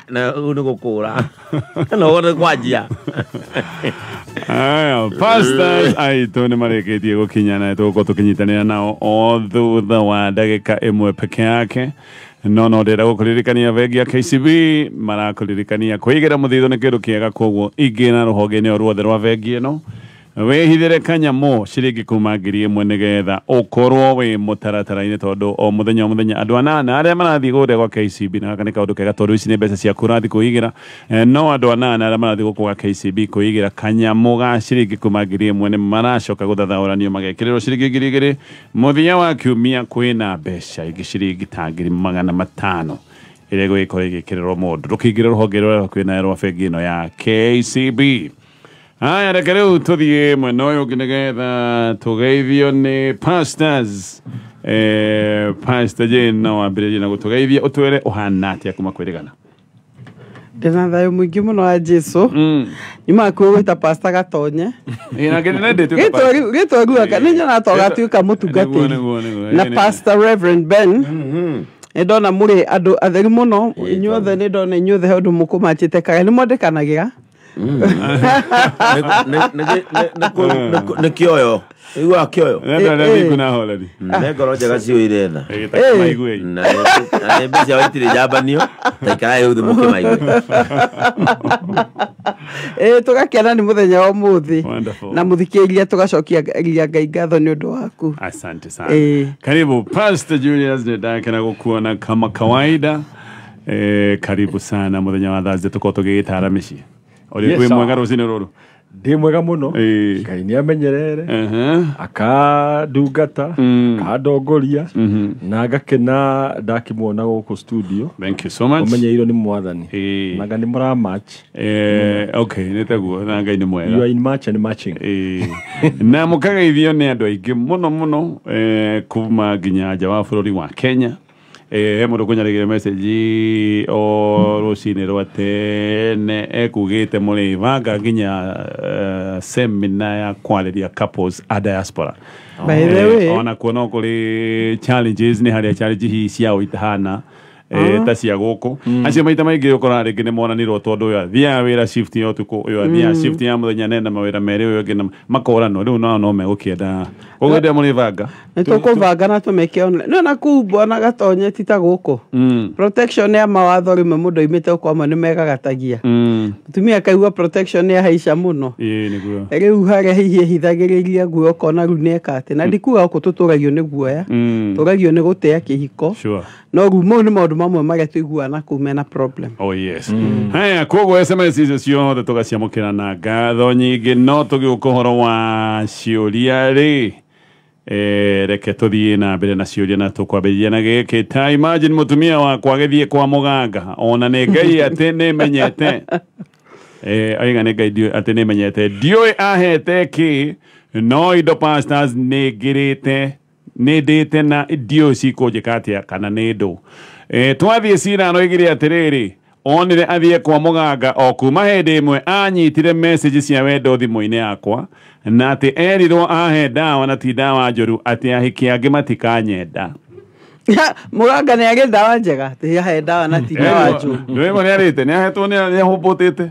Na rĩu nĩ gũkũra na wone kwanjia. Aya, pastors aitũ nĩ marĩkĩtie gũkinya na tũgũkorwo tũkĩnyitanĩra nao o thutha wa ndagĩka ĩmwe peke yake. No ndĩrenda gũkũririkania bengi ya KCB marakũririkania kwĩigĩra mũthithũ nĩ kĩndũ kĩega, koguo ingĩra rũhonge-inĩ o ruothe rwa bengi ĩno wĩhithĩre kanyamũ ciringi kuma 1,000 nĩgetha ũkorwo wĩ mũtaratara-inĩ, tondũ o mũthenya o mũthenya andũ anana arĩa marathiĩ kũrĩa gwa KCB, na gaka nĩ kaũndũ kega tondũ ici nĩ mbeca ciaku ũrathiĩ kwĩigĩra. No andũ anana arĩa marathiĩ gũkũ gwa KCB kwĩigĩra kanyamũ ga ciringi kuma 1,000 nĩ maracoka gũthathaũranio magekĩrĩrwo ciringi 2,000. Mũthia wa kiumia kwĩna mbeca ingĩ ciringi ta 500,000 ĩrĩa ĩgũgĩkorwo ĩgĩkĩrĩrwo mũndũ. Ndũkĩingĩre rũhonge rũrĩa hakuhĩ nawe rwa bengi ĩno ya KCB. Haya, reke rĩu tũthiĩ mwena ũyũ ũngĩ nĩgetha tũgeithio nĩ pastors. Pastor Jane, no wambĩrĩrie na gũtũgeithia ũtwĩre ũhana atĩa kuma kwĩrĩgana. Ndĩna thayũ mũingĩ mũno wa Jesu. Nyumaga kwĩ gwĩta Pastor Gatonye. Ĩ, na ngene nendete. Gĩtwa ruaka nĩ nyonaga ta ũgatuĩka mũtungatĩri. Nĩguo, nĩguo. Na Pastor Reverend Ben, nĩ ndona mũrĩ andũ atheru mũno inyuothe, nĩ ndona inyuothe he ũndũ mũkũmanjĩte kare nĩ mwandĩkanagĩra. Nĩ kĩoyo, iguaga kĩoyo. Nenda thingu na horeri. Nĩ ngoro njega ciũire tha. Ĩgĩta maigue. Na nĩ mbeca ciao itirĩ njambanio, ta ikarai rĩu thĩ mũkĩmaigue. Ĩ, tũgakena nĩ mũthenya wa ũmũthĩ. Wonderful. Na mũthikĩrĩria tũgacokia Ngai ngatho nĩ ũndũ waku. Asante sana. Karibu Pastor Julius, nĩndakena gũkuona kama kawaida. Karibu sana mũthenya wa Thursday tũkorwo tũgĩgĩtara mĩciĩ. Ũrĩ Yes, kwĩ sir. mwega rũcinĩ rũrũ? Ndĩ mwega mũno. Ngai nĩ amenyerere, akandungata, akandongoria, na ngakena ndakĩmuona gũkũ studio. Thank you so much. Ũmenyeirwo nĩ Mwathani nanga nĩ mũra match. Okay, nĩ taguo, na Ngai nĩ mwega. You are in match and matching. Na mũkageithio nĩ andũ aingĩ mũno mũno, kuma nginya nja wa bũrũri wa Kenya. He mũndũ kũnyarĩgĩre message o rũcinĩ rwa tene ekugĩte mũrĩbanga nginya seminar ya kwarĩria couples a diaspora. By the way, ona kuo no kũrĩ challenges, nĩ harĩa challenge hihi ciao itahana ta cia gũkũ. Acio maita maingĩ ũkoraga rĩngĩ nĩ monanirwo tondũ ũyũ athiaga wĩra shift ya ũtukũ, ũyũ athiaga shift ya mũthenya, nena mawĩra merĩ, ũyũ ũngĩ na makoranwo rĩu nao no megũkĩenda koguo hĩndĩ ĩrĩa mũrĩbanga. Nĩ tũkũbanga na tũmĩke online. No na kũu bwana Gatonye ti ta gũkũ. Protection ya mawatho rĩmwe mũndũ oimĩte gũkũ amwe nĩ megagatagia. Mũtumia akaigua protection nĩ ahaica mũno. Ĩĩ nĩguo. Rĩu harĩa hihi ehithagĩrĩria guoya ũkona rĩu nĩeka atĩ, na ndikuga gũkũ tũtũragio nĩ guoya, tũragio nĩ gũtĩa kĩhiko. No rĩu mau nĩ maũndũ mamwe marĩa tũiguaga na kũu mena problem. Oh yes. Haya, koguo SMS icio ciothe tũgaciamũkĩra na ngatho nyingĩ, no tũgĩũka ũhoro wa ciũria rĩ, reke tũthiĩ na mbere na ciũria na tũkwambĩrĩria na gĩkĩ. Ta imagine mũtumia wakwa agĩthiĩ kwa mũganga, ona nĩ Ngai atĩ nĩ menyete, aiga nĩ Ngai atĩ nĩ menyete, ndiũĩ ahete kĩ, no indo pastors nĩ ngĩrĩte, nĩ ndĩte na ndiũĩ cikũnjĩka atĩa kana nĩ ndũ. Twathiĩ cira oigire atĩrĩrĩ, onire athiĩ kwa mũganga o kuma hĩndĩ ĩmwe anyitire message cia wendo thimũ-inĩ yakwa, na atĩ erirwo ahe ndawa na ti ndawa njũru, atĩ ahiki angĩ matikanyenda. Mũganga nĩ arĩ ndawa njega, atĩ ahe ndawa na ti ndawa njũru. Nĩwe nĩ arĩte, nĩ ahetwo, nĩ ahũmbũtĩte.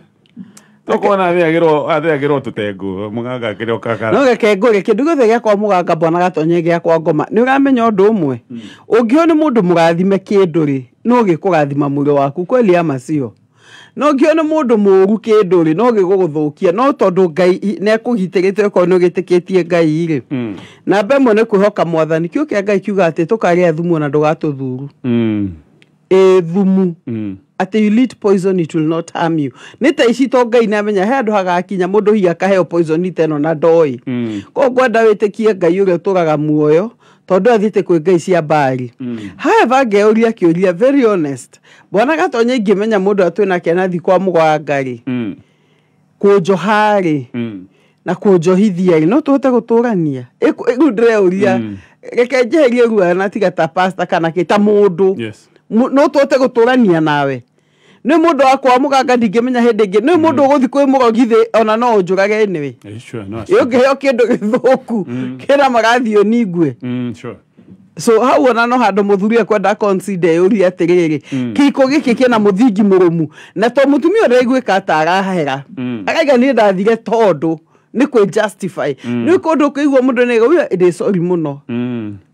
Tũkuona athĩagĩrwo tũtengũ, mũganga akĩrĩ o kakara. No reke ngũrie kĩndũ gĩothe gĩa kwa mũganga bwana Gatonye gĩa kwa ngoma. Nĩ ũramenya ũndũ ũmwe? Ũngĩona nĩ mũndũ mũrathime kĩndũ rĩ, no gĩkũrathima mwĩrĩ waku kweli ama sio? No ũngĩona mũndũ mũũru kĩndũ rĩ, no gĩgũgũthũkia, no tondũ Ngai nĩ akũgitĩrĩte okorwo nĩ ũgĩtĩkĩtie Ngai rĩ. Namba ĩmwe nĩ kwĩhoka Mwathani. Kiugo kĩa Ngai kiugaga atĩ tũkarĩa thumu ona ndũgatũthuru. Ĩ thumu. Atĩ you lead poison it will not harm you. Nĩ ta ici to Ngai nĩ amenya he handũ hagakinya mũndũ hihi akaheo poison ta ĩno na ndoĩ. Koguo ngwenda wĩtĩkie Ngai ũrĩa ũtũraga muoyo, tondũ athiĩte kwĩ Ngai cia mbari. However, ngeyũria kĩũria very honest. Bwana Gatonye ingĩmenya mũndũ atwĩ nake na athiĩ kwa mũganga rĩ, kũnjoha rĩ, na kũnjohithia rĩ, no tũhote gũtũrania? Rĩu ndĩreyũria, reke njeherie ruoya na tiga ta pastor kana kĩ, ta mũndũ. No tũhote gũtũrania nawe? Nĩ mũndũ wakwa mũganga ndingĩmenya hĩndĩ ĩngĩ, nĩ mũndũ ũgũthiĩ kwĩ mũrogi thĩ ona no ũnjũrage anyway. Sure, no, Ĩ ũngĩheo kĩndũ gĩthũku, kĩna magathiĩ ũningue. Sure. So hau ona no handũ mũthuri ekwenda consider yũria atĩrĩrĩ, kĩhiko gĩkĩ kĩna mũthingi mũrũmu, na to mũtumia ũrĩa aiguĩka ta arahera, araiga niĩ ndathire tondũ nĩ kwĩ justify. Nĩ kũndũ kũigua mũndũ nĩ ũyũ ndĩ sorry mũno,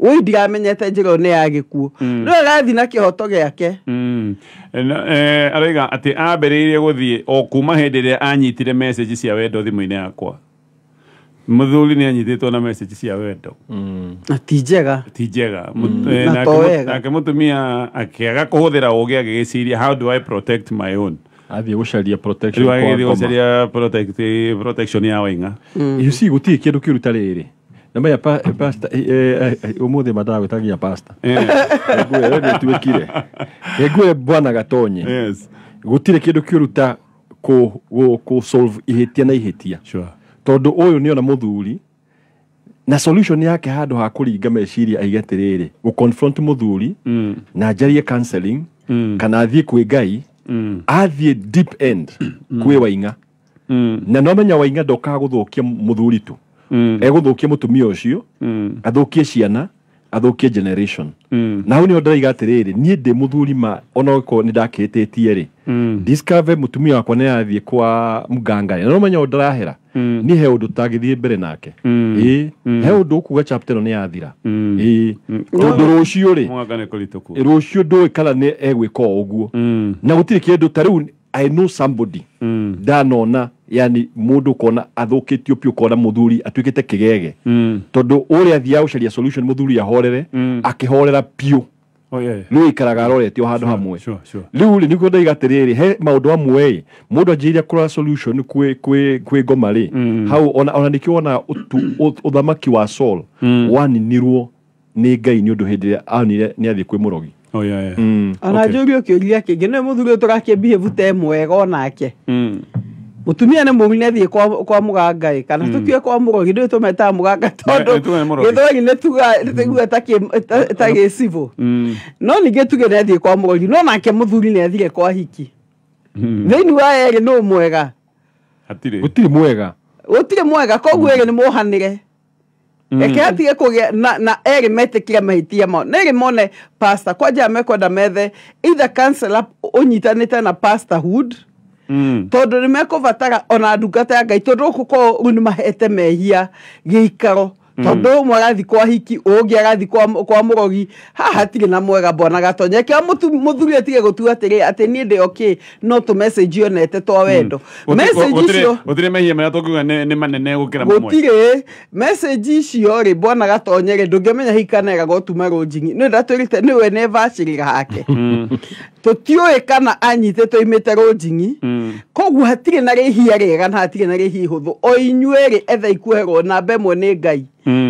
ũyũ ndiramenyete njĩra ĩyo nĩ ya gĩkuũ, no arathiĩ na kĩhoto gĩake. Araiga atĩ ambĩrĩirie gũthiĩ o kuma hĩndĩ ĩrĩa anyitire message cia wendo thimũ-inĩ yakwa. Mũthuri nĩ anyitĩtwo na message cia wendo. Na ti njega. Ti njega. Na to wega. Nake mũtumia akĩaga kũhũthĩra ũgĩ agĩgĩciria, how do I protect my own? Athiĩ gũcaria protection. Rĩu agĩthiĩ gũcaria protection ya Waing'a. You see, gũtirĩ kĩndũ kĩũru ta rĩrĩ. Na maya pastor ũmũthĩ matagwĩtagia pastor. Ngũĩ nĩtuĩkire. Ngũĩ bwana Gatonye. Yes. Gũtirĩ kĩndũ kĩũru ta kũ solve ihĩtia na ihĩtia. Sure. Tondũ ũyũ nĩona mũthuri na solution yake handũ ha kũringa meciria aige atĩrĩrĩ, gũ confront mũthuri na njarie counseling, kana athiĩ kwĩ Ngai, athiĩ deep end kwĩ Waing'a. Na no menya Waing'a ndokaga gũthũkia mũthuri tu, egũthũkia mũtumia ũcio, athũkie ciana, athũkie generation. Na hau nĩho ndĩraiga atĩrĩrĩ, niĩ ndĩ mũthuri ma onokorwo nĩ ndakĩhĩtĩtie rĩ, discover mũtumia wakwa nĩ athiĩ kwa mganga, na no menya ũndũ ndĩrahera, niĩ he ũndũ tũtangĩthiĩ mbere nake. Ĩĩ, he ũndũ ũkuga chapter ĩno nĩ yathira. Ĩĩ, tondũ rũciũ rĩ, Mwaka nĩ kũritũ kuo. Rũciũ ndũĩ kana nĩ egwĩka o ũguo. Na gũtirĩ kĩndũ ta rĩu I know somebody ndanona, yani mũndũ ũkona athũkĩtio piũ, ũkona mũthuri atuĩkĩte kĩgege, tondũ ũrĩa athiaga gũcaria solution mũthuri ahorere, akĩhorera piũ. Oh, yeah. Rĩu aikaraga aroretio handũ hamwe. Sure, sure. Rĩu rĩ, nĩguo ndaiga atĩrĩrĩ, he maũndũ amwe ĩ mũndũ anjĩrĩria kũrora solution kwĩ ngoma rĩ, hau ona nĩkĩo wona ũthamaki wa Saul waninirwo nĩ Ngai nĩ ũndũ hĩndĩ ĩrĩa onire nĩ athiĩ kwĩ mũrogi. Oh, yeah, yeah. Ona njũrio kĩũria kĩngĩ, nĩ mũthuri ũyũ tũrakĩbehave ta mwega onake. Mũtumia nĩ mũru nĩ athiĩ kwa mũganga ĩ, kana tũkiuge kwa mũrogi, ndũĩ tũmetaga mũganga tondũ gĩthweri nĩ tũigua ta gĩ civil. No ningĩ tuge nĩ athiĩ kwa mũrogi, no nake mũthuri nĩ athire kwa hiki. Thĩinĩ wa erĩ nũ mwega? Hatirĩ. Gũtirĩ mwega. Gũtirĩ mwega, koguo erĩ nĩ mohanĩre. Reke hatige kũgĩa na erĩ metĩkĩre mahĩtia mao, na erĩ mone pastor kwanja mekwenda methe either counselor ũnyitanĩte na pastorhood, tondũ nĩ mekũbatara ona ndungata ya Ngai, tondũ gũkũ kwao rĩu nĩ mahete mehia gĩikaro, tondũ ũmwe arathiĩ kwa hiki, ũngĩ arathiĩ kwa mũrogi, haha hatirĩ na mwega bwana Gatonye. Reke mũthuri atige gũtua atĩrĩ atĩ niĩ ndĩ okay, no tũ message onete twa wendo. Message icio gũtirĩ mehia marĩa tũngiuga nĩ manene gũkĩra mamwe. Gũtirĩ message icio rĩ bwana Gatonye rĩ, ndũngĩmenya hihi kana eragwo tuma rũnjing'i, nĩ ndatwĩrĩte nĩwe nĩ bacĩrĩra hake, tũtiũĩ kana anyitĩtwo oimĩte rũnjing'i. Koguo hatirĩ na rĩhia rĩega na hatirĩ na rĩhia ihũthũ, o inyuĩ rĩ ethai kuoherwo namba ĩmwe nĩ Ngai,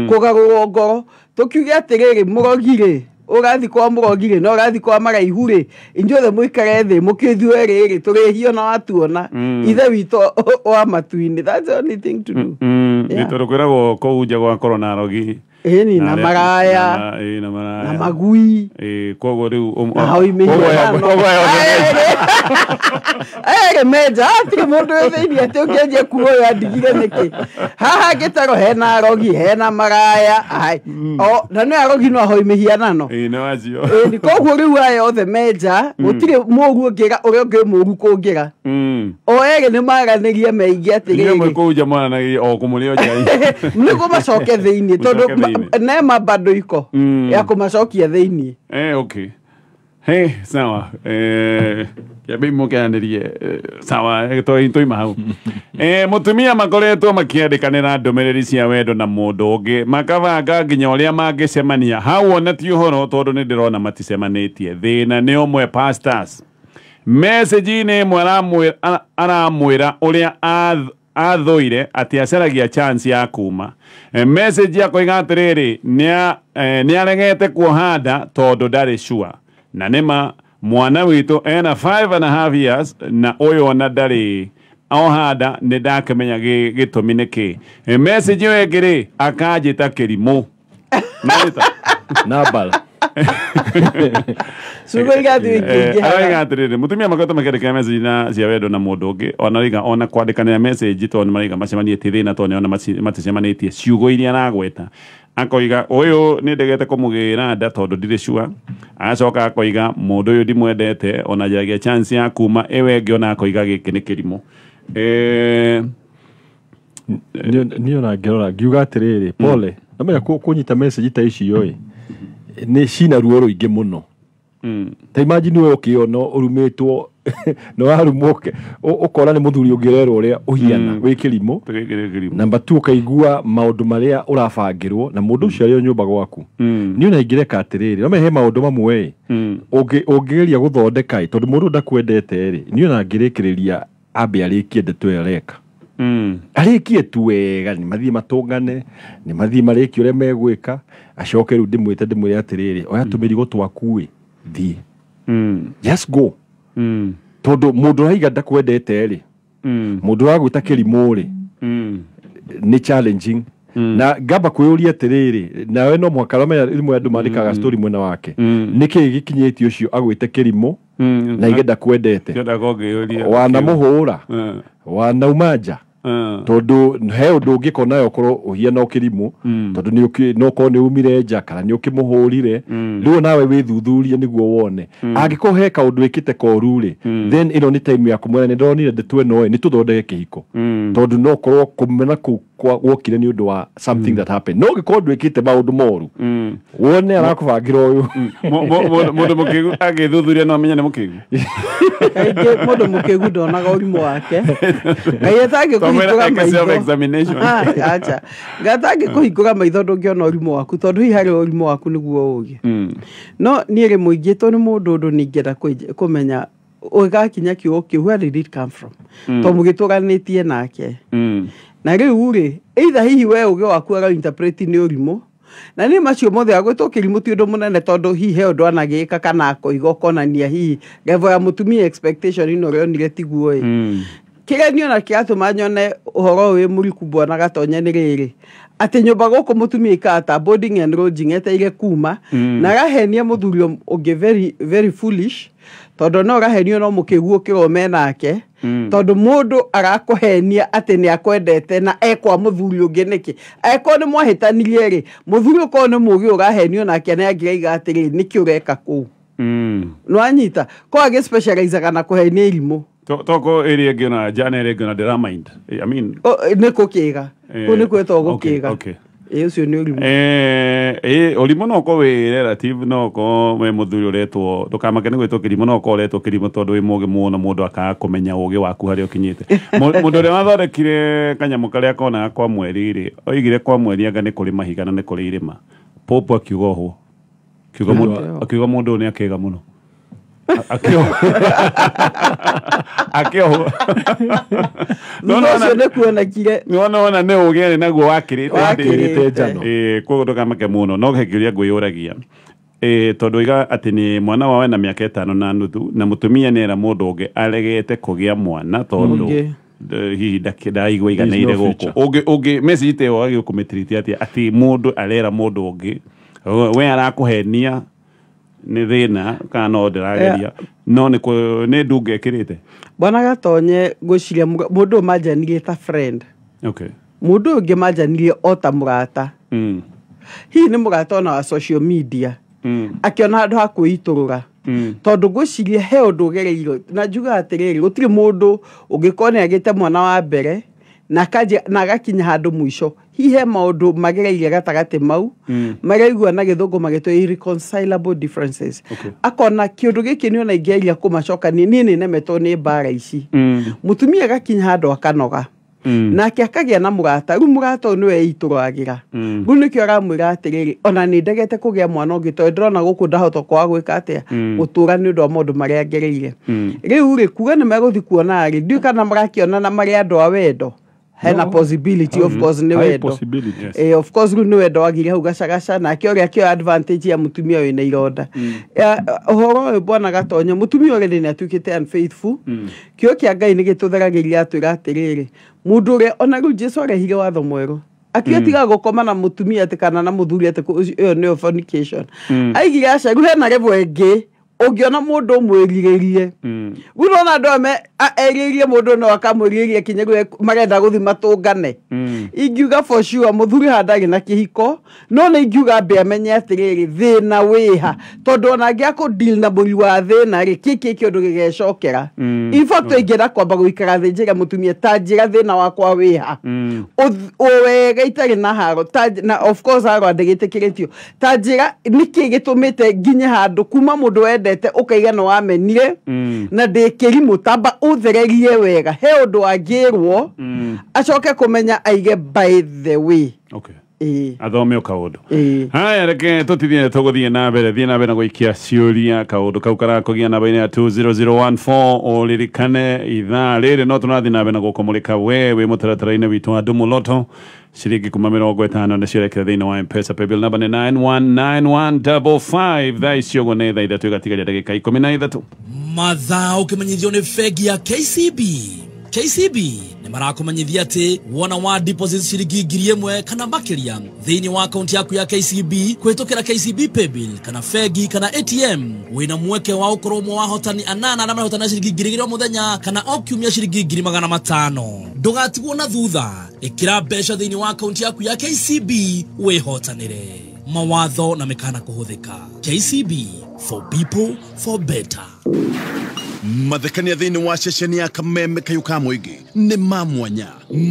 kũgarũrwo ngoro. Tũkiuge atĩrĩrĩ, mũrogi rĩ, ũrathiĩ kwa mũrogi rĩ, na ũrathiĩ kwa maraihu rĩ, inyuothe mũikare thĩ mũkĩthuĩ rĩrĩ tũrĩhio na watuona ithe witũ wa matu-inĩ. That's the only thing to do. Nĩ tondũ kwĩragwo kũu nja gwakorwo na arogi. Ĩni, na maraya, na magui. Koguo rĩu na hau imĩhiano. Erĩ menja, hatirĩ mũndũ wĩ thĩinĩ atĩ ũngĩanjia kuga ũyũ andigire nĩkĩ. Haha ngĩtarwo hena arogi, hena maraya, na nĩ arogi no ahoi mĩhianano. Ĩĩ, nĩ wacio. Ĩni, koguo rĩu aya othe menja, gũtirĩ mũru ũngĩra ũrĩa ũngĩ mũru kũngĩra. O erĩ nĩ maranĩrie meige atĩrĩrĩ. Inyuĩ mwĩ kũu nja mwaranagia o kũmũrĩa njai. Nĩguo macoke thĩinĩ, tondũ nema bado iko ya kũmacokia thĩinĩ. Okay. Hey, sawa. Kĩambei mũkeanĩrie. Sawa, tũima hau. Mũtumia makoretwo makĩandĩkanĩra ndũmĩrĩri cia wendo na mũndũ ũngĩ, makabanga nginya ũrĩa mangĩcemania. Hau ona ti ũhoro tondũ nĩ ndĩrona maticemanĩtie. Thĩna nĩ ũmwe pastors. Message-inĩ ĩmwe aramwĩra ũrĩa athũire atĩ acaragia chance ya kuma. Message akoiga atĩrĩrĩ, nĩ aregete kuoha nda tondũ ndarĩ sure. Na nĩma mwana witũ ena 5.5 years na ũyũ ona ndarĩ oha nda, nĩ ndakĩmenya gĩtũmi nĩ kĩ. Message ĩyo ĩngĩ rĩ, akanjĩta kĩrimũ. Nabal. Ciugo igathiĩ ikĩingĩhaga. Araiga atĩrĩrĩ, mũtumia makoretwo makĩandĩkĩra message na cia wendo na mũndũ ũngĩ, ona raiga ona kwandĩkanĩra message tondũ nĩ maraiga macemanĩtie thĩna, tondũ nĩona maticemanĩtie. Ciugo iria aragweta, akoiga ũyũ nĩ ndegete kũmũgĩra nda tondũ ndirĩ sure. Agacoka akoiga mũndũ ũyũ ndimwendete, ona njaragia chance ya kuma ĩwe ĩngĩ, ona akoiga gĩkĩ nĩ kĩrimũ. Niĩ ona ngĩrora ngiuga atĩrĩrĩ, pole, namenya kũnyita message ta icio ĩ nĩ cina ruo rũingĩ mũno. Ta imagine we ũkĩona ũrumĩtwo na warumwo ũkona nĩ mũthuri ũngĩ ũrerwo ũrĩa ũhiana wĩ kĩrimũ. Gĩkĩ nĩ kĩrimũ. Namba 2, ũkaigua maũndũ marĩa ũrabangĩrwo na mũndũ ũcio arĩ o nyũmba gwaku. Niĩ ona ingĩreka atĩrĩrĩ, no he maũndũ mamwe ĩ ũngĩgeria gũthondeka ĩ, tondũ mũndũ ndakwendete rĩ, niĩ ona ngĩrĩkĩrĩria ambe arĩkie ndeto ĩyo areka. Arĩkie tu wega, nĩ mathiĩ matũngane, nĩ mathiĩ marĩkie ũrĩa megwĩka, acoke rĩu ndĩmwĩte ndĩmwĩre atĩrĩrĩ, oya tũmĩrigo twaku ĩ, thiĩ. Just go. Tondũ mũndũ ũraiga ndakwendete rĩ, mũndũ ũragwĩta kĩrimũ rĩ, nĩ challenging. Na ngamba kwĩyũria atĩrĩrĩ, nawe no mũhaka ũramenya rĩmwe andũ mandĩkaga story mwena wake, nĩkĩ gĩkinyĩtie ũcio agwĩte kĩrimũ na ige ndakwendete? Kĩondaga ũngĩyũria. Wanamũhũra, wanauma nja, tondũ he ũndũ ũngĩkona nawe ũkorwo ũhiana o kĩrimũ, tondũ no ũkorwo nĩ umire nja kana nĩ ũkĩmũhũrire. Rĩu nawe wĩthuthurie nĩguo wone angĩkorwo he kaũndũ wĩkĩte koru rĩ, then ĩno nĩ time ya kũmwĩra nĩ ndonire ndeto ĩno ĩ, nĩ tũthondeke kĩhiko, tondũ no ũkorwo kũmena kũu gwokire nĩ ũndũ wa something that happened. No ũngĩkorwo ndwĩkĩte maũndũ moru, wone arakũbangĩra ũyũ. Mũndũ mũkĩgu agĩthuthuria no amenye nĩ mũkĩgu. Kaingĩ mũndũ mũkĩgu ndonaga ũrimũ wake. Ngai atangĩkũhingũra Twamwĩra maitho. Self-examination. Ah, acha. Ngai atangĩkũhingũra maitho ndũngĩona ũrimũ waku, tondũ hihi harĩ ũrimũ waku nĩguo ũgĩ. No niĩ rĩmwe ingĩtwo nĩ mũndũ ũndũ ningĩenda kũmenya ũgakinya kiugo kĩu, where did it come from, tondũ mũgĩtũranĩtie nake. Na rĩu rĩ, either hihi we ũgĩ waku ara interpret nĩ ũrimũ, na niĩ macio mothe agwĩtwo kĩrimũ ti ũndũ mũnene, tondũ hihi he ũndũ anagĩka kana akoiga ũkonania hihi level ya mũtumia expectation ĩno ũrĩa onire tiguo ĩ. Kĩrĩa niĩ ona kĩratũma nyone ũhoro ũyũ wĩ mũriku, bwana Gatonye, nĩ rĩrĩ atĩ nyũmba gũkũ mũtumia ikara ta boarding and lodging, eteire kuma, na arahenia mũthuri ũngĩ very, very foolish, tondũ no ũrahenio no mũkĩgu ũkĩrwo menake, tondũ mũndũ arakũhenia atĩ nĩ akwendete na ekwa mũthuri ũngĩ nĩkĩ? Angĩkorwo nĩ mwahĩtanirie rĩ, mũthuri ũkorwo nĩ mũgĩ ũrahenio nake nĩ angĩraiga atĩrĩ, nĩkĩ ũreka kũu? Nĩwanyita ko agĩ na kũhenia irimũ. Toko ĩrĩa ĩngĩ ona jana ĩrĩa ĩngĩ ona ndĩra mind, I mean. Nĩ kũkĩga kũu nĩ kwĩtwo gũkĩga. Ĩ, ũcio nĩ ũrimũ. Ũrimũ no ũkorwo wĩ relative, no ũkorwo we mũthuri ũretwo, ndũkamake nĩ gwĩtwo kĩrimũ, no ũkorwo ũretwo kĩrimũ tondũ wĩ mũgĩ mũno, mũndũ akaga kũmenya ũgĩ waku harĩa ũkinyĩte. Mũndũ ũrĩa wathondekire kanyamũ karĩa konaga kwa mweri rĩ, oigire kwa mweri anga nĩ kũrĩ mahiga na nĩ kũrĩ irĩma. Pope akiuga ũhũ, akiuga mũndũ ũyũ nĩ akĩga mũno. Akĩohwo. Thutha ũcio nĩ kuonekire. Nĩwona wona nĩ ũgĩ arĩ naguo wakĩrĩte. Wakĩrĩte. Njano. Koguo ndũkamake mũno, no he kĩũria ngwĩyũragia, tondũ iga atĩ nĩ mwana wawe na mĩaka 5.5, na mũtumia nĩ era mũndũ ũngĩ aregete kũgĩa mwana tondũ Ũngĩ. Hihi ndaigua iganĩire There is no gũkũ. future. Ũngĩ message ta ĩyo wagĩrĩirwo kũmĩtiriti atĩa, atĩ mũndũ arera mũndũ ũngĩ we arakũhenia nĩ thĩna kana no ndĩrageria no nĩ ndunga ĩkĩrĩte? Bwana Gatonye, ngwĩciria mũndũ ũyũ manjanirie ta friend. Mũndũ ũyũ ũngĩ manjanirie o ta mũrata. Hihi nĩ mũrata ona wa social media, akĩona handũ ha kwĩitũrũra, tondũ ngwĩciria he ũndũ ũgereirwo. Na njugaga atĩrĩrĩ, gũtirĩ mũndũ ũngĩkorwo nĩ agĩte mwana wa mbere na akanjia na agakinya handũ mũico, hihi he maũndũ magereire gatagatĩ mau maraigua na gĩthũngũ magĩtwo irreconcilable differences. Akona kĩũndũ gĩkĩ nĩ ona ingĩaria kũmacokania, niĩ nĩ nemetwo nĩ mbara ici. Mũtumia agakinya handũ akanoga, nake akagĩa na mũrata. Rĩu mũrata ũyũ nĩwe eitũragĩra. Rĩu nĩkĩo aramwĩra atĩrĩrĩ, ona nĩ ndegete kũgĩa mwana ũngĩ tondũ ndĩrona gũkũ ndahota kwaga gwĩka atĩa gũtũra nĩ ũndũ wa maũndũ marĩa ngereire. Rĩu rĩ, kuga nĩ megũthiĩ kuona rĩ, ndiũĩ kana marakĩonana marĩ andũ a wendo. Hena No. possibility, of course, nĩ High wendo. possibility. Yes. Of course, rĩu nĩ wendo wagire hau gacagaca, nake ũrĩa akĩoya advantage ya mũtumia wĩna ironda. Ũhoro ũyũ, bwana Gatonyo, mũtumia already nĩ atuĩkĩte unfaithful. Kĩo kĩa Ngai nĩ gĩtũtheragĩria, atwĩra atĩrĩrĩ, mũndũ ũrĩa ona rĩu Jesu arehire watho mwerũ. Akiuga tiga gũkoma na mũtumia atĩ kana na mũthuri atĩ ĩyo nĩyo fornication. Aigire aca rĩu hena level ĩngĩ ũngĩona mũndũ ũmwĩrirĩrie. Rĩu nĩwona andũ aya erirĩrie mũndũ no akamwĩrirĩria kinya rĩu marenda gũthiĩ matũngane. Ingiuga for sure mũthuri haha ndarĩ na kĩhiko, no nĩ ingiuga ambe amenye atĩrĩrĩ thĩna wĩha, tondũ ona angĩaga kũ deal na mũri wa thĩna rĩ, kĩkĩ kĩũndũ gĩgecokera. In fact ingĩenda kwamba gũikara thĩ njĩre mũtumia ta njĩra thĩna wakwa wĩha, wega itarĩ na haro, na of course haro ndĩgĩtĩkĩrĩtio, ta njĩra nĩkĩ gĩtũmĩte nginye handũ kuma mũndũ wendete ũkaiga nĩ wamenire na ndĩ kĩrimũ, tamba ũthererie wega he ũndũ angĩrwo acoke kũmenya aige by the way. Okay. Athome o kaũndũ. Haya, reke tũtithie tũgũthiĩ na mbere, thiĩ na mbere na gũikia ciũria kaũndũ kau karakũgia namba-inĩ ya 20014. Ũririkane ithaa rĩrĩ no tũrathiĩ na mbere na gũkũmũrĩka we wĩ mũtaratara-inĩ witũ wa Ndumuloto. Ciringi kuma 50 nĩcio ũrekĩra thĩinĩ wa M-Pesa. Paybill number nĩ 919155. Thaa icio ũguo nĩ thaa 3 ĩgatigaria ndagĩka 13. Mathaa ũkĩmenyithio nĩ bengi ya KCB. KCB nĩ marakumenyithia atĩ wona wa deposit ciringi 1,000 kana makĩria thĩinĩ wa akaunti yaku ya KCB kũhĩtũkĩra KCB Paybill kana bengi kana ATM, wĩna mweke wa gũkorwo ũmwe wa ahotani anana arĩa marahotana ciringi 2,000 o mũthenya kana o kiumia ciringi 1,500. Ndũgatigwo na thutha, ĩkĩra mbeca thĩinĩ wa akaunti yaku ya KCB wĩhotanĩre. Mawatho na mĩkana kũhũthĩka. KCB, for people for better. Mathekania thĩinĩ wa ceceni ya Kameme kayũ ka mũingĩ nĩ ma mwanya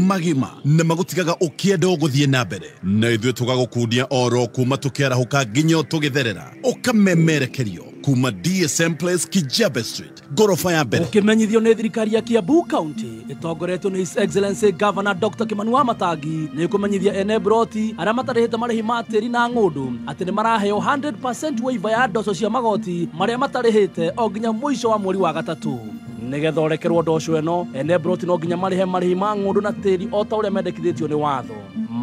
magima na magũtigaga ũkĩenda ũgũthiĩ na mbere, na ithuĩ tũgagũkundia oro kuma tũkĩarahũka nginya tũgĩtherera ũkamemerekerio kuma DSM Place, Kijabe Street, gorofa ya mbere. Ũkĩmenyithio nĩ thirikari ya Kiambu County ĩtongoretio nĩ His Excellency Governor Dr. Kimani Wamatangi nĩ kũmenyithia ene broti arĩa matarĩhĩte marĩhi ma tĩri na ng'ũndũ atĩ nĩ maraheo 100% waiver ya ndoco cia magoti marĩa matarĩhĩte o nginya mũico wa mweri wa gatatũ. Nĩgetha ũrekerwo ndoco ĩno, ene broti no nginya marĩhe marĩhi ma ng'ũndũ na tĩri o ta ũrĩa mendekithĩtio nĩ watho.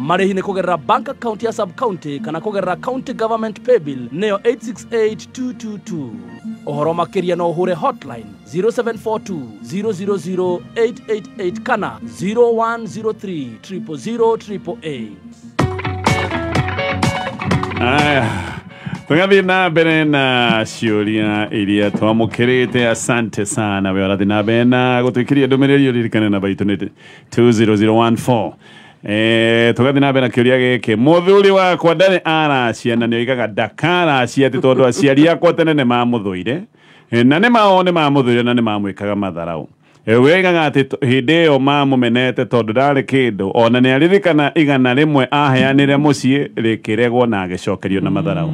Marĩhi nĩ kũgerera bank account ya sub county kana kũgerera county government paybill nĩyo 868222. Ũhoro makĩria no ũhũre hotline 0742 000 888 kana 0103 000 888. Aya, tũgathiĩ na mbere na ciũria iria twamũkĩrĩte. Asante sana we ũrathiĩ na mbere na gũtwĩkĩria ndũmĩrĩri, ũririkane namba itũ nĩ 20014. Tũgathiĩ na mbere na kĩũria gĩkĩ. Mũthuri wakwa ndarĩ aracia na nĩoigaga ndakaracia atĩ tondũ aciari akwa tene nĩ mamũthũire, na nĩ mao nĩ mamũthũire na nĩ mamwĩkaga matharau. We oigaga atĩ hĩndĩ ĩyo mamũmenete tondũ ndarĩ kĩndũ, ona nĩ aririkana 100 aheanire mũciĩ rĩkĩregwo na agĩcokerio na matharau.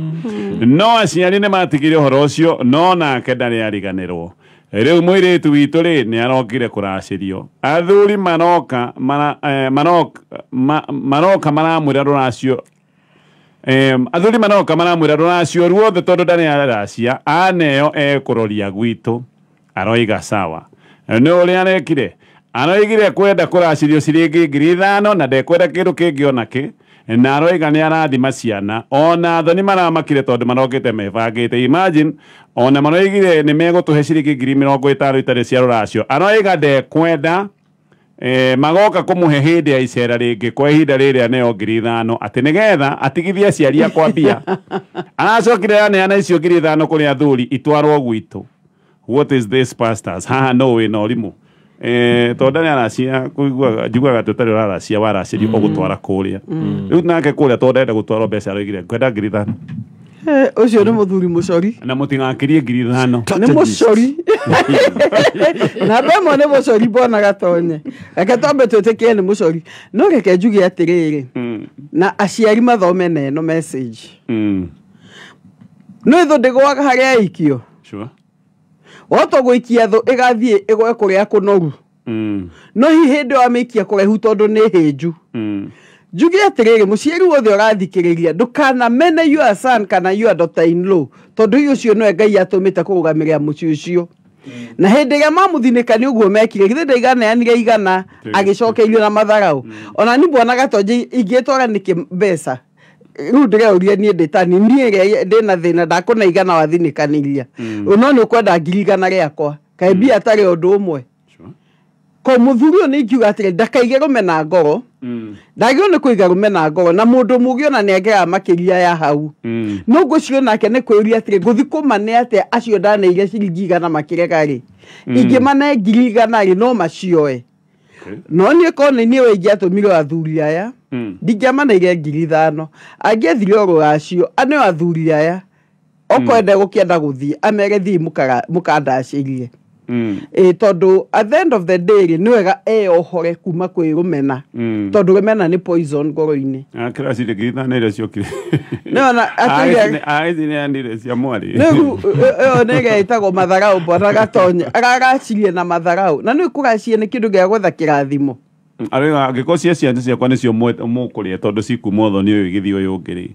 No aciari nĩ matigire ũhoro ũcio, no nake ndarĩ ariganĩrwo. Rĩu mũirĩtu witũ rĩ nĩ arokire kũracĩrio. Athuri maroka maroka maramwĩra rũracio, athuri maroka maramwĩra rũracio ruothe tondũ ndarĩ aracia aneo ekũroria gwitũ. Aroiga sawa. Nĩ ũrĩa arekire, aroigire kwenda kũracĩrio ciringi 5,000 na ndekwenda kĩndũ kĩngĩ ona kĩ, na aroiga nĩ arathima ciana. Ona thoni maramakire tondũ marokĩte mebangĩte. Imagine, ona maroigire nĩ megũtũhe ciringi 50,000 itarĩ cia rũracio. Aroiga ndekwenda, magoka kũmũhe hĩndĩ ya icera rĩngĩ kwa ihinda rĩrĩa neo 5,000 atĩ nĩgetha atigithie aciari akwa mbia. Aracokire aneana icio 5,000 kũrĩ athuri itwarwo gwitũ. What is this, pastors? Haha no wĩna ũrimũ. Tondũ ndarĩ aracia, kũiguaga njiguaga atĩ ũtarĩ ũraracia waracĩrio ũgũtwara kũrĩa. Rĩu nake kũrĩa tondũ ndenda gũtwarwo mbeca aroigire ngwenda 5,000. Ũcio nĩ mũthuri mũcori. Na mũtigakĩrie 5,000. Nĩ mũcori. Namba ĩmwe nĩ mũcori mbona gatonye. Reke twambe twĩtĩkie nĩ mũcori. No reke njuge atĩrĩrĩ, na aciari mathome na ĩno message. No ithũ ndĩgũaga harĩa ĩikio. Sure. Wahota gũikia thũ ĩgathiĩ ĩgwe kũrĩa kũnoru. No hihi hĩndĩ wamĩikia kũraihu tondũ nĩ hĩnju. Njuge atĩrĩrĩ, mũciari wothe ũrathikĩrĩria ndũkanamene your son kana your daughter in law, tondũ hihi ũcio nĩwe Ngai atũmĩte kũrũgamĩrĩra mũciĩ ũcio. Na hĩndĩ ĩrĩa mamũthinĩka nĩ ũguo mekire, githĩ ndaiganeanire 100 agĩcokeirio na matharau. Ona niĩ mbona gatonje ingĩtwara nĩkĩ mbeca. Rĩu ndĩreũria niĩ ndĩ ta niĩ ĩrĩa ndĩna thĩna ndakũna 100 wathinĩkanĩria. No nĩ ũkwenda 100,000 rĩakwa. Kaĩ mbia atarĩ ũndũ ũmwe. Ko mũthuri ũyũ nĩ ingiuga atĩrĩ ndakaige rũmena ngoro. Ndagĩrĩirwo nĩ kũiga rũmena ngoro na mũndũ mũgĩ ona nĩ angĩaga makĩria ya hau. No ngwĩciria nake nĩ kwĩũria atĩrĩ ngũthi kũmane atĩa acio ndaneire ciringi 100 makĩrega rĩ. Ingĩmane 100,000 rĩ no macioe. No niĩ korwo nĩ niĩ we ingĩatũmire athuri aya ndingĩamaneire 5,000 angĩethire o rũracio aneo athuri aya okorwo ndegũkĩenda gũthiĩ amere thiĩ mũkandacĩrie. Tondũ at the end of the day rĩ nĩ wega eyohore kuma kwĩ rũmena. Tondũ rũmena nĩ poison ngoro-inĩ. Kĩraci 5,000 iria ciokire. Nĩwona atĩ ici nĩ andire cia mwarĩ. Rĩu ĩyo nĩ ĩrĩa ĩtagwo matharau bwana Gatonye. Araracirie na matharau. Na nĩ kũracia nĩ kĩndũ gĩa gwetha kĩrathimo. Arĩga angĩkorwo cia ciana ciakwa nĩcio mũkũrĩa tondũ cikuma ũthoni ũyũ igĩthiĩ ũyũ ũngĩ rĩ.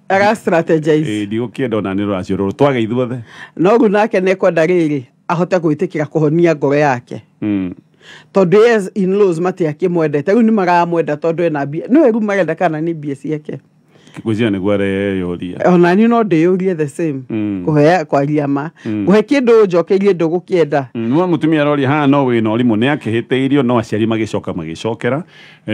Ara strategize. Ndigũkĩenda ona nĩ rũracio rũrũ twage ithuothe. No rĩu nake nĩekwenda rĩrĩ ahote gwĩtĩkĩra kũhonia ngoro yake. Tondũ yes in-laws matiakĩmwendete rĩu nĩ maramwenda tondũ ena mbia. Nĩwe rĩu marenda kana nĩ mbia ciake. Ngwĩciria nĩguo areyũria. Ona niĩ no ndĩyũrie the same. Kũhe kwaria ma. Kũhe kĩndũ njokeirie ndũgũkĩenda. No mũtumia aroria haha no wĩna ũrimũ nĩ akĩhĩtĩirio no aciari magĩcoka magĩcokera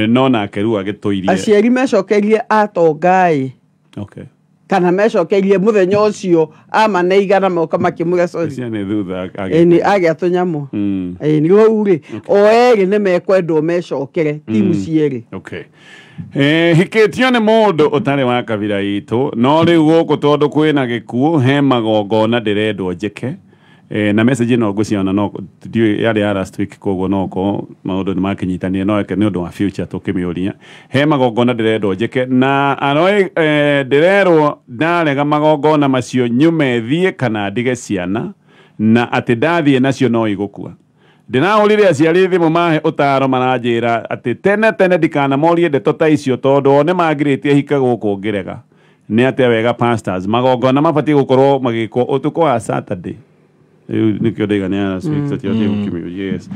no nake rĩu agĩtũirie. Aciari mecokeirie atonga-ĩ. Okay. Kana mecokeirie mũthenya ũcio amane 100 moka makĩmwĩra sorry. Ciana thutha Ĩni agĩa tũnyamũ. Ĩni rĩu rĩ o erĩ nĩ mekwendwo mecokere timu cierĩ. Okay. Hikĩtio nĩ mũndũ ũtarĩ wa kabira itũ no rĩu gũkũ tondũ kwĩna gĩkuũ he magongona ndĩrendwo njĩke. Na message ĩno ngwĩciria no ndiũĩ yarĩ ya last week koguo no ko maũndũ nĩ makĩnyitanire no eke nĩ ũndũ wa future tũkĩmĩũria. He magongona ndĩrendwo njĩke na aroi ndĩrerwo ndarega magongona macio nyume thiĩ kana ndige ciana na atĩ ndathiĩ nacio no igũkua. Ndĩrahũrire aciari thimũ mahe ũtaro maranjĩra atĩ tene tene ndikanamorie ndeto ta icio tondũ o nĩmangirĩtie hika gũkũ ngĩrega. Nĩ atĩa wega pastors magongona mabatiĩ gũkorwo magĩkwo ũtukũ wa Saturday. Rĩu nĩkĩo ndaiga nĩ ya last week tũtiathiĩ gũkĩmĩũria yes.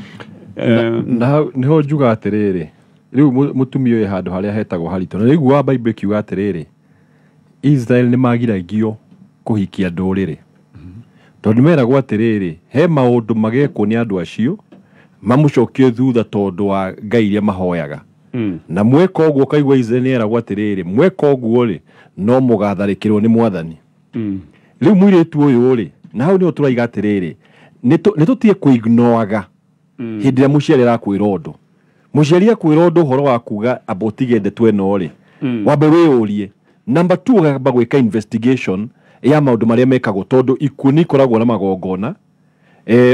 Na nĩho njuga atĩrĩrĩ rĩu mũtumia ũyũ handũ harĩa hetagwo haritũ na rĩu wa Bible ĩkiuga atĩrĩrĩ Israel nĩmagiragio kũhikia ndũrĩrĩ. Tondũ meragwo atĩrĩrĩ he maũndũ magekwo nĩ andũ acio mamũcokie thutha tondũ wa ngai iria mahoyaga. Na mweka ũguo kaigua Israel nĩeragwo atĩrĩrĩ mweka ũguo rĩ no mũgatharĩkĩrwo nĩ mwathani. Rĩu mũirĩtu ũyũ rĩ na hau nĩho tũraiga atĩrĩrĩ nĩ tũtige kũignoaga hĩndĩ ĩrĩa mũciari arakwĩra ũndũ. Mũciari akwĩra ũndũ ũhoro wa kuga amba ũtige ndeto ĩno rĩ wambe wĩyũrie. Number 2 ũkamba gwĩka investigation ya maũndũ marĩa mekagwo tondũ ikuũ nĩ ikoragwo na magongona.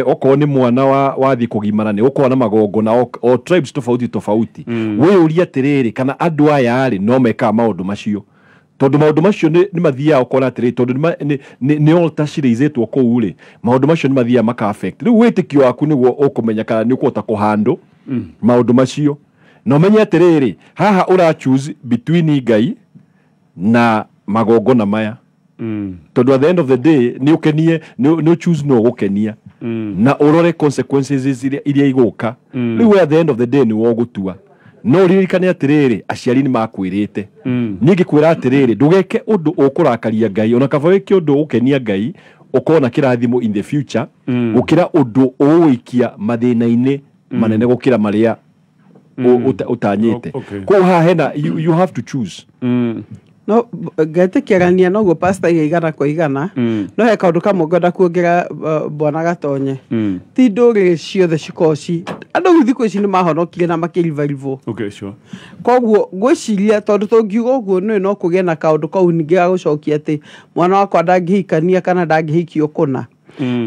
Okorwo nĩ mwana wathiĩ kũgimara nĩ gũkorwo na magongona o tribes tofauti tofauti. Wĩyũrie atĩrĩrĩ kana andũ aya rĩ no mekaga maũndũ macio. Tondũ maũndũ macio nĩ mathiaga ũkona atĩrĩrĩ tondũ nĩ altar cirĩizĩtwo kũu rĩ maũndũ macio nĩ mathiaga maka affect. Rĩu wĩtĩkio waku nĩguo ũkũmenya kana nĩ ũkũhota kũhandle maũndũ macio. Na ũmenye atĩrĩrĩ haha ũra choose between Ngai na magongona maya. Tondũ at the end of the day nĩ ũkenie nĩ choose no gũkenia na ũrore consequences iria igũka. Rĩu at the end of the day nĩ wogũtua. No ririkane atĩrĩrĩ aciari nĩ makwĩrĩte. Niĩ ngĩkwĩra atĩrĩrĩ ndũgeke ũndũ ũkũrakaria Ngai ona kaba wĩke ũndũ ũgũkenia Ngai ũkona kĩrathimo in the future gũkĩra ũndũ ũgũikia mathĩna-inĩ manene gũkĩra marĩa ũtanyĩte. Koguo haha hena you have to choose. No ngetĩkĩrania noguo pastor 100 kwa 100. No he kaũndũ kamwe ngwenda kuongerera bwana Gatonye. Ti ndũrĩrĩ ciothe cikoragwo ci andũ rĩu thikũ ici nĩ mahonokire na makĩrivarivwo. Okay, sure. Koguo ngwĩciria tondũ tũngiuga ũguo nĩ no kũgĩe na kaũndũ kau ningĩ ga gũcokia atĩ mwana wakwa ndangĩhikania kana ndangĩhikio kũna.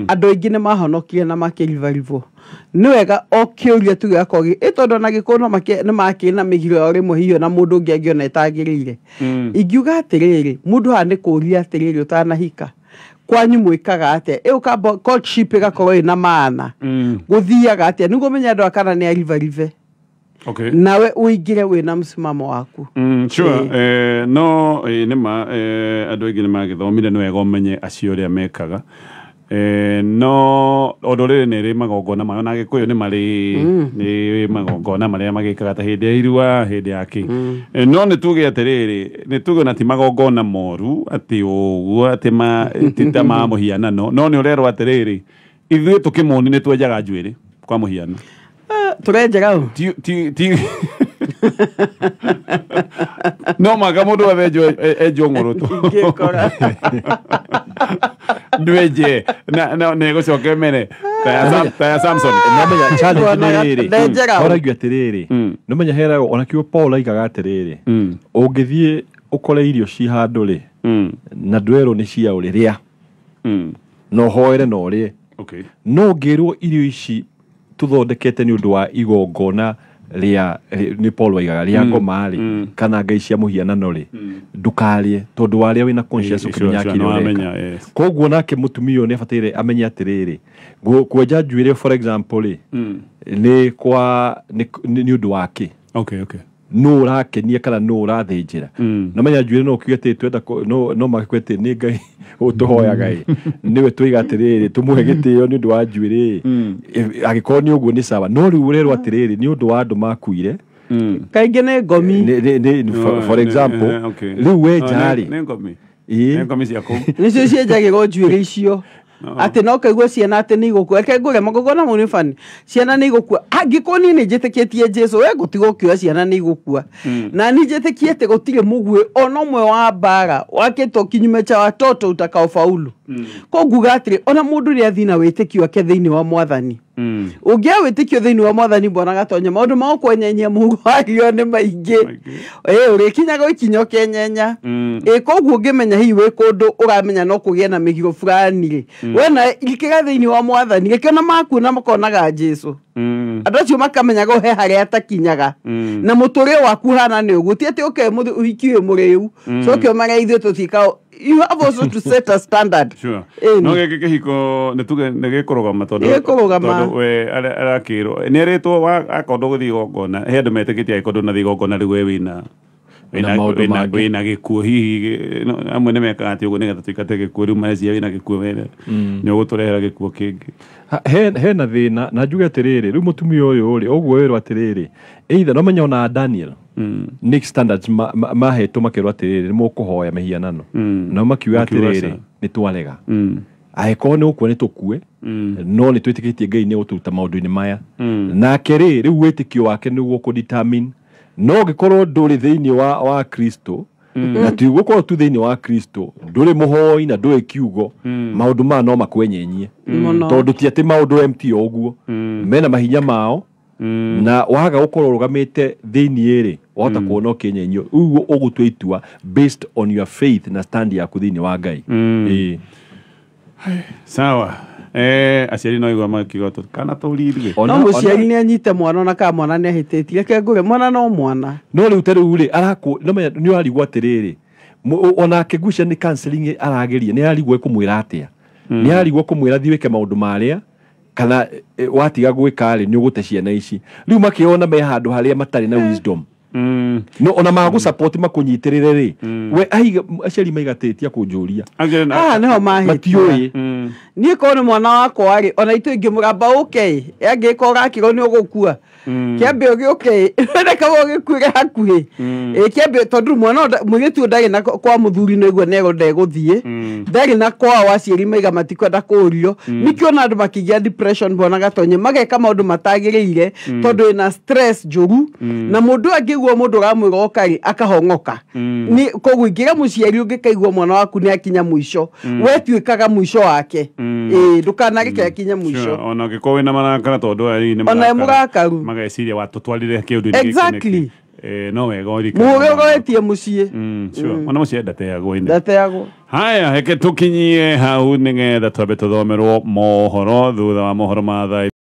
Andũ aingĩ nĩ mahonokire na makĩrivarivwo. Nĩ wega o kĩũria tu gĩgakorwo ĩ tondũ ona Gĩkũyũ no nĩ makĩrĩ na mĩgiro yao rĩmwe hihi ona mũndũ ũngĩ angĩona ĩtagĩrĩire. Ingiuga atĩrĩrĩ mũndũ haha nĩ kũũria atĩrĩrĩ ũtanahika kwanyu mwĩkaga atĩa ĩ ũkamba courtship ĩgakorwo ĩna maana gũthiaga atĩa nĩguo ũmenye andũ a kana nĩ arivarive. Okay. Nawe ũingĩre wĩna msimamo waku. Sure. No nĩma andũ aingĩ nĩ magĩthomire nĩ wega ũmenye acio ũrĩa mekaga. No ũndũ rĩrĩ nĩ rĩ magongona mayo na Gĩkũyũ nĩ marĩ nĩ magongona marĩa magĩkaga ta hĩndĩ ya irua hĩndĩ ya kĩ. No nĩ tuge atĩrĩrĩ nĩ tuge na ti magongona moru atĩ ũguo atĩ ma ti ta ma mũhianano no nĩ ũrerwo atĩrĩrĩ ithuĩ tũkĩmoni nĩ twenjaga njuĩrĩ kwa mũhiano. Tũrenjera ũ? Ti no maka mũndũ athenjwo enjwo ng'ũrũtũ. Ingĩkora. Ndwenje na na nĩgũcoka ĩmere ta ya Samson. Namenya challenge nĩ rĩrĩ. Ndenjera ũ? Oraigua atĩrĩrĩ, nĩmenya heragwo ona kiugo Paul aigaga atĩrĩrĩ, ũngĩthiĩ ũkore irio ci handũ rĩ na ndwerwo nĩ cia ũrĩ rĩa na ũhoere na ũrĩe. Okay. No ngĩrwo irio ici tũthondekete nĩ ũndũ wa igongona rĩa nĩ Paul aigaga rĩa ngoma rĩ kana ngai cia mũhianano rĩ ndũkarĩe tondũ warĩa wĩna conscience ũkĩmenya Sure, kĩrĩa no ũreka. amenya, yes. Koguo nake mũtumia ũyũ nĩ abataire amenye atĩrĩrĩ, kwenja njuĩrĩ for example rĩ nĩ kwa nĩ ũndũ wa kĩ. Okay, okay. Nũ ũrakenia kana nũ ũrathĩnjĩra. Na menya njuĩrĩ no ũkiuge atĩ twenda no makwe atĩ nĩ Ngai ũtũhoyaga ĩ nĩwe tũiga atĩrĩrĩ tũmũhe gĩtĩo nĩ ũndũ wa njuĩrĩ ĩ angĩkorwo nĩ ũguo nĩ sawa, no rĩu ũrerwo atĩrĩrĩ nĩ ũndũ wa andũ makuire Kaingĩ nĩ ngomi. For example rĩu wenja rĩ nĩ ngomi. Ĩ. Nĩ ngomi cia kũu. Nĩcio cienjagĩrwo njuĩrĩ icio. Atĩ no kaigua ciana atĩ nĩ igũkua. Reke ngũre magongona mau nĩ funny. Ciana nĩ igũkua. Angĩkorwo niĩ nĩ njĩtĩkĩtie Jesũ, we ngũtiga ũkiuga ciana nĩ igũkua. Na niĩ njĩtĩkie atĩ gũtirĩ mũguĩ ona ũmwe wa mbara wakĩtwo kinyume cha watoto utakaofaulu. Koguo nguga atĩrĩ, ona mũndũ rĩrĩa athiĩ na wĩtĩkio wake thĩinĩ wa Mwathani, ũngĩa wĩtĩkio thĩinĩ wa Mwathani bwana Gatonya, maũndũ ma gũkwenyenyia mũhuko wario nĩ maingĩ. Ũrĩkinyaga ikinya ũkenyenya. Koguo ũngĩmenya hihi wĩ kũndũ ũramenya no kũgĩe na mĩgiro fulani rĩ, we na ikĩra thĩinĩ wa Mwathani, reke ona makuona makonaga Jesũ. Andũ acio makamenyaga he harĩa atakinyaga. Na mũtũrĩre waku hana nĩ ũguo, ti atĩ ũke ũhiki ũyũ mũrĩu, coke ũmare ithuĩ tũtiĩkaga. You have also to set a standard. Sure. Ĩni. No gĩkĩ kĩhiko nĩ tuge nĩ gĩkũrũgama tondũ Gĩkũrũgama. tondũ we arakĩrwo nĩ erĩtwo akorwo ndũgũthiĩ igongona, he andũ metĩkĩtie angĩkorwo ndũnathiĩ igongona rĩu we wĩna Na maũndũ mangĩ. wĩna gĩkuũ hihi amwe nĩ mekaga atĩ ũguo nĩgetha tũikate gĩkuũ rĩu mareciria wĩna gĩkuũ we nĩ ũgũtũrehera gĩkuũ kĩngĩ. Hena thĩna na njuge atĩrĩrĩ, rĩu mũtumia ũyũ rĩ ũguo wĩrwo atĩrĩrĩ either no menya ona Daniel Nick standards mahetwo makerwo atĩrĩrĩ nĩ mũkũhoya mĩhianano, nao makiuga atĩrĩrĩ nĩ twarega, angĩkorwo nĩ ũkua nĩ tũkue, no nĩ twĩtĩkĩtie Ngai nĩ egũtũruta maũndũ-inĩ maya. Nake rĩ rĩu wĩtĩkio wake nĩguo kũdetermine, no ũngĩkorwo ndũrĩ thĩinĩ wa Kristo, na ti gũkorwo tu thĩinĩ wa Kristo, ndũrĩ mũhoi na ndũrĩ kiugo, maũndũ maya no makwenyenyie tondũ ti atĩ maũndũ MT o ũguo mena mahinya mao, na waga gũkorwo ũrũgamĩte thĩinĩ rĩ wahota kuona ũkĩnyenyio. Ũguo ũgũtua itua based on your faith na stand yaku thĩinĩ wa Ngai. Sawa. Aciari no igua makiuga kana tũrirwe. No mũciari nĩ anyite mwana ona kana mwana nĩ ahĩtĩtie, reke ngũre mwana no mwana. No rĩu ta rĩu rĩ arakũ no menya nĩ ũrarigwo atĩrĩrĩ, onake ngwĩciria nĩ counseling arageria, nĩ ararigwo kũmwĩra atĩa, nĩ ararigwo kũmwĩra thiĩ wĩke maũndũ marĩa kana watiga gwĩka rĩ nĩ ũgũte ciana ici. Rĩu makĩona me handũ harĩa matarĩ na wisdom, no ona magũ support makũnyitĩrĩre rĩ, we aciari maigatĩtie kũnjũria haha nĩho mahĩtia matiũĩ. Niĩ korwo nĩ mwana wakwa rĩ, ona ithuĩ ingĩmũramba ũke ĩ, angĩkorwo ũrakĩrwo nĩ ũgũkua, kĩambe ũgĩũke ĩ, reka ũgĩkuĩre hakuhĩ. Kĩambe tondũ mwana mũirĩtu ũyũ ndarĩ na kwa mũthuri nĩguo nerwo ndegũthiĩ, ndarĩ na kwao aciari maiga matikwenda kũũrio. Nĩkĩo ona andũ makĩgĩa depression bwana Gatonye, mageka maũndũ matagĩrĩire tondũ wĩna stress njũru, na mũndũ angĩigua mũndũ ũramwĩra oka rĩ akahong'oka. Koguo ingĩra mũciari ũngĩkaigua mwana waku nĩ akinya mũico, we tuĩkaga mũico wake. Ndũkanareke akinye mũico. Ona ũngĩkorwo wĩna marakara tondũ aya nĩ Ona mũrakaru. Mageciria watũtwarire kĩũndũ-inĩ gĩkĩ nĩkĩ. Exactly. No wega ũririkane. Mũhũre ũroretie mũciĩ. Sure. Ona mũciĩ ndateagwo inĩ. Ndateagwo. Haya, reke tũkinyie hau nĩgetha twambe tũthomerwo mohoro thutha wa mohoro ma thaa